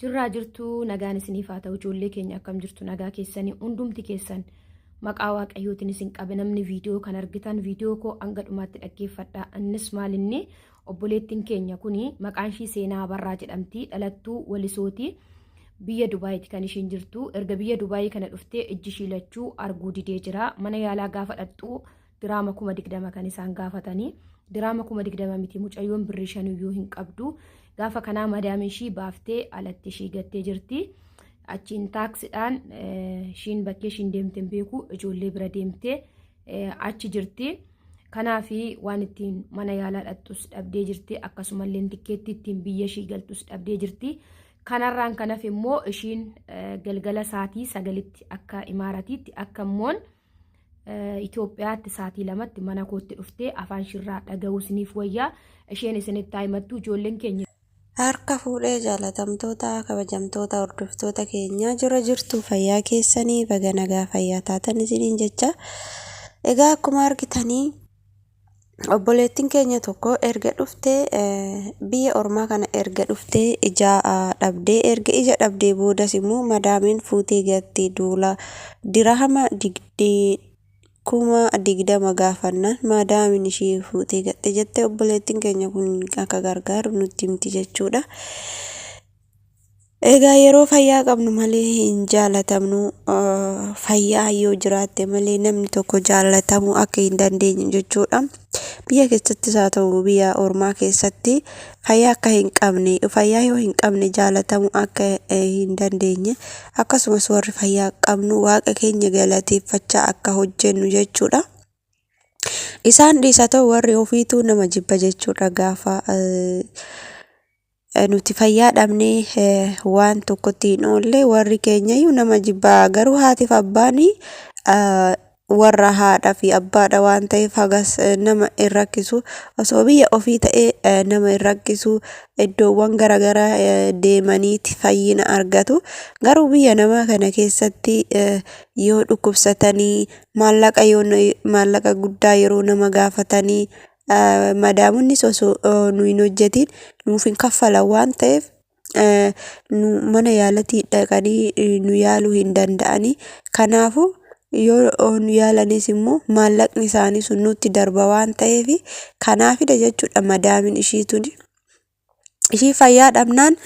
Jirraa jirtuu nagaan isiniif haa ta'u ijoollee keenya akkam jirtu nagaa keessanii hundumti keessan maqaa waaqayyootiin isin qabe namni viidiyoo kan argitan viidiyoo koo hanga dhumaatti dhaggeeffadha innis maalinni obboleettiin keenya kuni maqaan ishii Seenaa Abarraa jedhamti dhalattuu Walisooti biyya Dubaayiiti kan ishiin jirtu erga biyya Dubaayii kana dhuftee ijji ishii lachuu arguu didee jira mana yaalaa gaafa dhaqxu diraama 20,000 kan isaan gaafatanii diraama 20,000 miti mucayyoon birrii shaniyyuu hin qabdu gaafa kanaa madaamiin ishii baaftee alatti ishii gattee jirti achiin taaksiidhaan ishiin bakkee ishiin deemte hin beeku ijoollee bira deemtee achi jirti. Kanaaf waan ittiin mana yaalaa dhaqxus dhabdee jirti akkasumallee tikkeetti ittiin biyya ishii galtus dhabdee jirti. Kanarraan kan hafe immoo ishiin galgala sa'aatii 9tti akka imaaratiitti akka immoon Itoophiyaatti sa'aatii 2tti mana kootti dhuftee afaan shirraa dhaga'uu isiniif wayyaa isheen isinitti haa himattu ijoolleen keenya. Harka fuudhee jaalatamtoota kabajamtoota hordoftoota keenyaa jira jirtu fayyaa keessanii baga nagaa fayyaa taatan isiniin jecha. Egaa akkuma argitanii obboleettiin keenya tokko erga dhuftee biyya ormaa kana erga dhuftee ija dhabdee erga ija dhabdee boodas immoo madaamiin fuutee gatti duula dirahama 20,000 gaafannaan madaamiin ishii fuutee gatte jette obboleettiin keenya kun akka gargaaru nutti himti jechuudha. Egaa yeroo fayyaa qabnu malee hin jaalatamnu. Fayyaa yoo jiraatte malee namni tokko jaalatamuu akka hin dandeenye jechuudha. Biyya keessattis haa ta'u biyya ormaa keessatti fayyaa akka hin qabne, fayyaa yoo hin qabne jaalatamuu akka hin dandeenye akkasumas warri fayyaa qabnu waaqa keenya galateeffachaa akka hojjennu jechuudha. Isaan dhiisa ta'u warri ofiituu nama jibba jechuudha gaafa nuti fayyaa dhabnee waan tokkotti hin oolle warri keenyayyuu nama jibbaa garuu haatiif abbaan warra haadha fi abbaadha waan ta'eef hagas nama hin rakkisu osoo biyya ofii ta'ee nama hin rakkisu iddoowwan garaagaraa deemaniiti fayyina argatu garuu biyya namaa kana keessatti yoo dhukkubsatanii maallaqa yoo maallaqa guddaa yeroo nama gaafatanii madaamonnis osoo nu hin hojjetiin nuuf hin kaffalan waan ta'eef nu mana yaalatii dhaqanii nu yaaluu hin danda'anii. Kanaafuu yoo nu yaalanis immoo maallaqni isaanii sun nutti darba waan ta'eef kanaafidha jechuudha madaamiin ishii tuni. Ishii fayyaa dhabnaan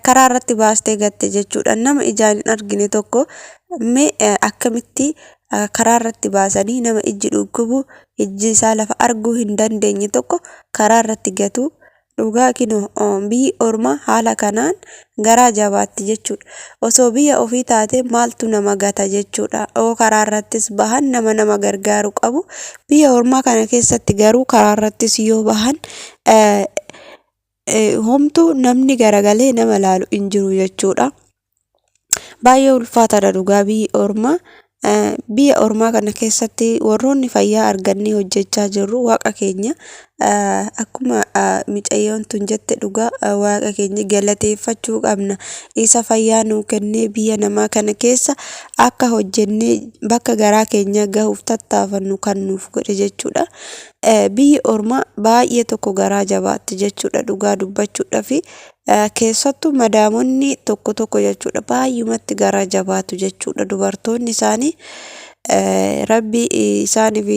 karaa irratti baastee gatte jechuudha. Nama ijaan hin argine tokko mee akkamitti karaa irratti baasanii nama ijji dhukkubu ijji isaa lafa arguu hin dandeenye tokko karaa irratti gatu. Dhugaa kinoo biyyi ormaa haala kanaan garaa jabaatti jechuudha. Osoo biyya ofii taate maaltu nama gata jechuudha. Oo karaa irrattis bahan nama nama gargaaru qabu. Biyya ormaa kana keessatti garuu karaa irrattis yoo bahan homtuu namni garagalee nama laalu hin jiru jechuudha. Baay'ee ulfaataadha dhugaa biyyi ormaa. Biyya ormaa kana keessatti warroonni fayyaa argannee hojjechaa jirru waaqa keenya akkuma micayyoon tun jette dhugaa waaqa keenya galateeffachuu qabna. Isa fayyaa nuu kennee biyya namaa kana keessa akka hojjennee bakka garaa keenyaa gahuuf tattaafannu kan nuuf godhe jechuudha. Biyyi ormaa baay'ee tokko garaa jabaatti jechuudha dhugaa dubbachuudhafi. Keessattuu madaamonni tokko tokko jechuudha baay'umatti garaa jabaatu jechuudha dubartoonni isaanii rabbi isaaniif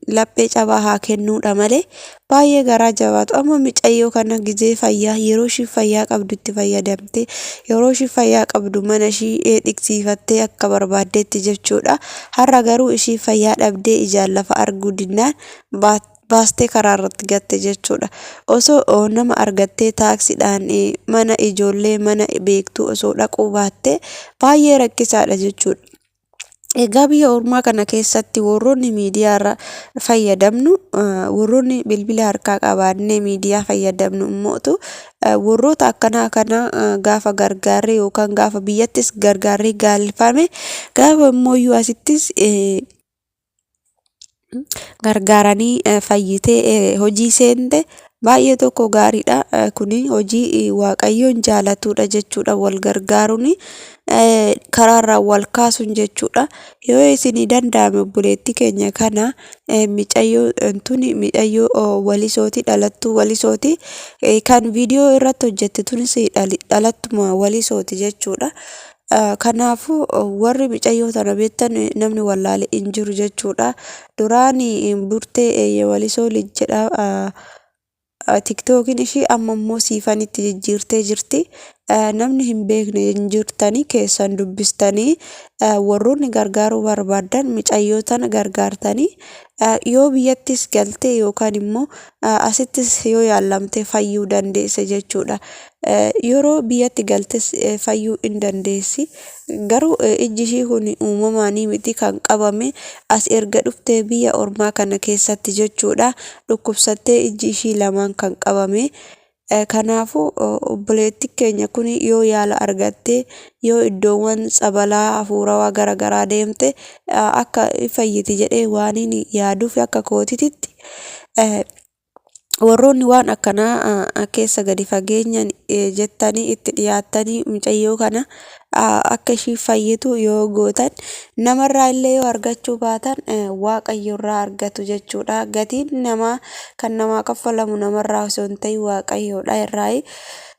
laphee cabaa haa kennuudha malee baay'ee garaa jabaatu. Amma micayyoo kana gizee fayyaa yeroo ishii fayyaa qabdu itti fayyadamte yeroo ishii fayyaa qabdu mana ishii dhiqsiifattee akka barbaaddeetti jechuudha. Har'a garuu ishii fayyaa dhabdee ijaan lafa arguu dinnaan baastee karaa irratti gatte jechuudha. Osoo nama argattee taaksiidhaan mana ijoollee mana beektuu osoo dhaquu baattee baay'ee rakkisaadha jechuudha. Egaa biyya ormaa kana keessatti warroonni miidiyaa irra fayyadamnu warroonni bilbila harkaa qabaannee miidiyaa fayyadamnu immootu warroota akkanaa kana gaafa gargaarree yookaan gaafa biyyattis gargaarree gaalfame gaafa immooyyuu asittis gargaaranii fayyitee hojii seente Baay'ee tokko gaariidha. Kuni hojii Waaqayyoon jaalatudha jechuudha. Wal gargaaruun karaarraa wal kaasuun jechuudha. Yoo isinii danda'ame obboleettii keenya kana micayyoo tuni micayyoo Walisooti, dhalattuu Walisooti. Kan viidiyoo irratti hojjette tunis dhalattuma Walisooti jechuudha. Kanaafuu warri micayyoo tana beektan namni wallaale hin jiru jechuudha. Duraan burtee Walisoo jedha tiktookiin ishii, amma immoo Siifanitti jijjiirtee jirti. Namni hin beekne hin jirtanii keessan dubbistanii warroonni gargaaruu barbaaddan micayyoo tana gargaartanii yoo biyyattis galte yookaan immoo asittis yoo yaallamte fayyuu dandeesse jechuudha. Yeroo biyyatti galtes fayyuu hin dandeessi. Garuu ijji ishii kun uumamaanii miti kan qabame, as erga dhuftee biyya ormaa kana keessatti jechuudha. Dhukkubsattee ijji ishii lamaan kan qabame. Kanaafuu obboleettiin keenya kun yoo yaala argatte, yoo iddoowwan tsabalaa hafuurawaa garaagaraa deemte akka fayyiti jedhee waan hin yaaduuf akka kootititti, warroonni waan akkanaa keessa gadi fageenyaan jettanii itti dhiyaattanii mucayyoo kana akka ishii fayyitu yoo gootan, namarraa illee yoo argachuu baatan Waaqayyo irraa argatu jechuudha. Gatiin namaa kan namaa kaffalamu namarraa osoo hin ta'in Waaqayyoodha irraayi.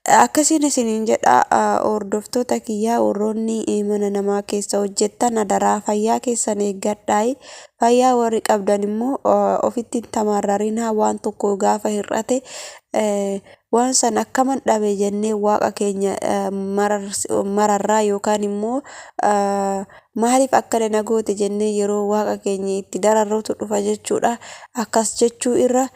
Akkasiin isiniin jedha, hordoftoota kiyyaa, warroonni mana namaa keessa hojjettan adaraa fayyaa keessan eeggadhaayi. Fayyaa warri qabdan immoo ofitti hin tamarrarinaa. Waan tokko gaafa hir'ate waan san akkaman dhabe jennee waaqa keenya mararraa yookaan immoo maaliif akkana na goote jennee yeroo waaqa keenya itti dararruutu dhufa jechuudha. Akkas jechuu irra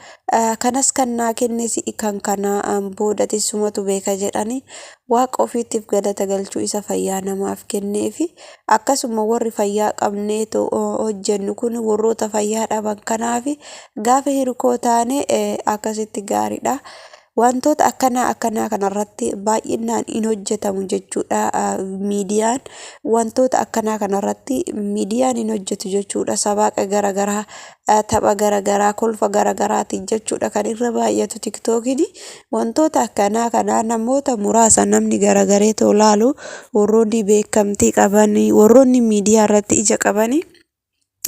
kanas kan naa kennes kan kanaa boodati sumatu beeka jedhanii waaqa ofiitiif galata galchuu, isa fayyaa namaaf kenneefi. Akkasuma warri fayyaa qabnee hojjennu kun warroota fayyaa dhaban kanaaf gaafa hirkoo taane akkasitti gaariidha. Wantoota akkanaa akkanaa kanarratti baay'inaan hin hojjetamu jechuudha. Miidiyaan wantoota akkanaa kanarratti miidiyaan hin hojjetu jechuudha. Sabaaqa garaagaraa, tapha garaagaraa, kolfa garaagaraatiin jechuudha kan irra baay'atu tiktookiin. Wantoota akkanaa kanaa namoota muraasa namni garagaree laalu, warroonni beekamtii qaban, warroonni miidiyaa irratti ija qabanii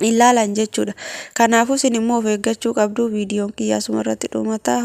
ilaalan jechuudha. Kanaafuu isin immoo of eeggachuu qabdu. Viidiyoon kiyya asuma irratti dhumata.